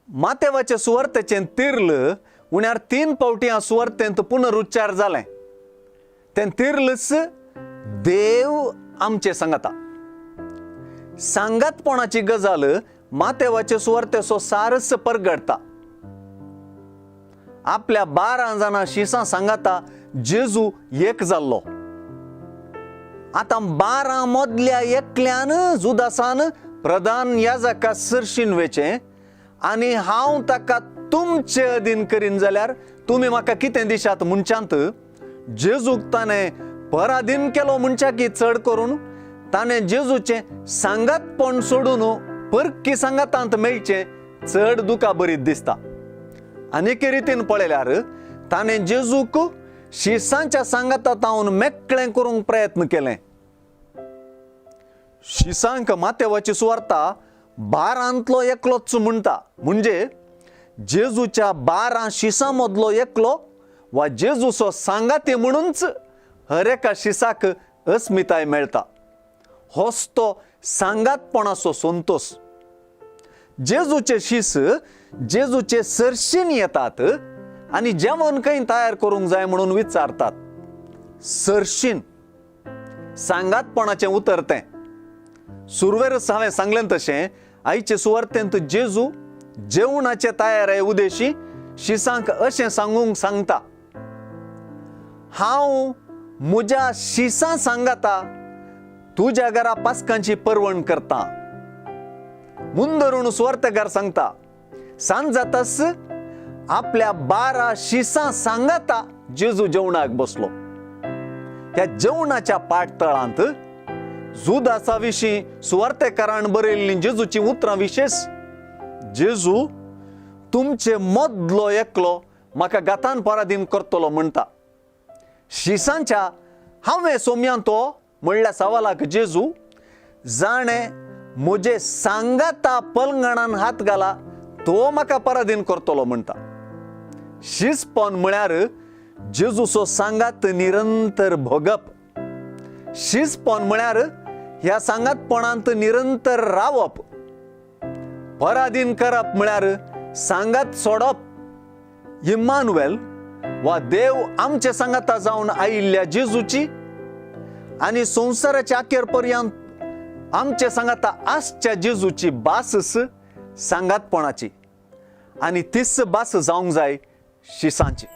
मातेवाचे सुवार्तेचें तिर्ल उण्यार तीन पावटी ह्या सुवार्तेंत पुनरुच्चार जालें. तें तिर्लच देव आमचे सांगाता. सांगातपणाची गजाल मातेवाचे सुवार्तेचो सारस परगडटा. आपल्या 12 जाणां शिसां सांगाता जेजू एक जाल्लो. आतां 12 मदल्या एकल्यान जुदासान प्रधान याजका सरशीन वेचें आनी हांव ताका तुमचे अधीन करीन जाल्यार तुमी म्हाका कितें दिशात म्हणच्यांत जेजूक ताणें पराधीन केलो म्हणच्याकी चड करून ताणें जेजूचें सांगातपण सोडून परकी सांगातांत मेळचें चड दुखा बरीत दिसता. आनी एके रितीन पळयल्यार ताणें जेजूक शिसांच्या सांगाता तावन मेकळें करूंक प्रयत्न केलें. शिसांक मातेवाची सुवार्ता बारांतलो एकलोच म्हणटा, म्हणजे जेजूच्या 12 शिसां मदलो एकलो वा जेजूचो सांगाती म्हणूनच हर एका शिसाक अस्मिताय मेळटा. होच तो सांगातपणाचो संतोश. जेजूचे शीस जेजूचे सरशीन येतात आनी जेवण खंय तयार करूंक जाय म्हणून विचारतात. सरशीन सांगातपणाचें उतर तें. सुरवेरच हांवें सांगलें तशें आयचे सुवार्तेंत जेजू जेवणाचे तयारे उदेशी शिसांक अशें सांगूंक सांगता, हांव म्हज्या शिसां सांगाता तुज्या घरा पास्कांची परवण करता. मुंदरून सुवार्तेकार सांगता, सांज जातास आपल्या 12 शिसां सांगाता जेजू जेवणाक बसलो. त्या जेवणाच्या पाटतळांत जुदासा विशीं सुवार्तेकारान बरयल्लीं जेजूचीं उतरां विशेश, जेजू तुमचे मदलो एकलो म्हाका गातान पराधीन करतलो म्हणटा. शिसांच्या हांवें सोम्यान तो म्हणल्या सवालाक जेजू जाणें म्हजे सांगाता पलंगणान हात घाला तो म्हाका पराधीन करतलो म्हणटा. शिसपण म्हळ्यार जेजूचो सांगात निरंतर भोगप. शिसपण म्हळ्यार ह्या सांगातपणांत निरंतर रावप. पराधीन करप म्हळ्यार सांगात सोडप. इम्मानुएल वा देव आमचे सांगाता जावन आयिल्ल्या जेजूची आनी संवसाराच्या अखेर पर्यंत आमचे सांगाता आसच्या जेजूची भासच सांगातपणाची आनी तीच भास जावंक जाय शिसांची.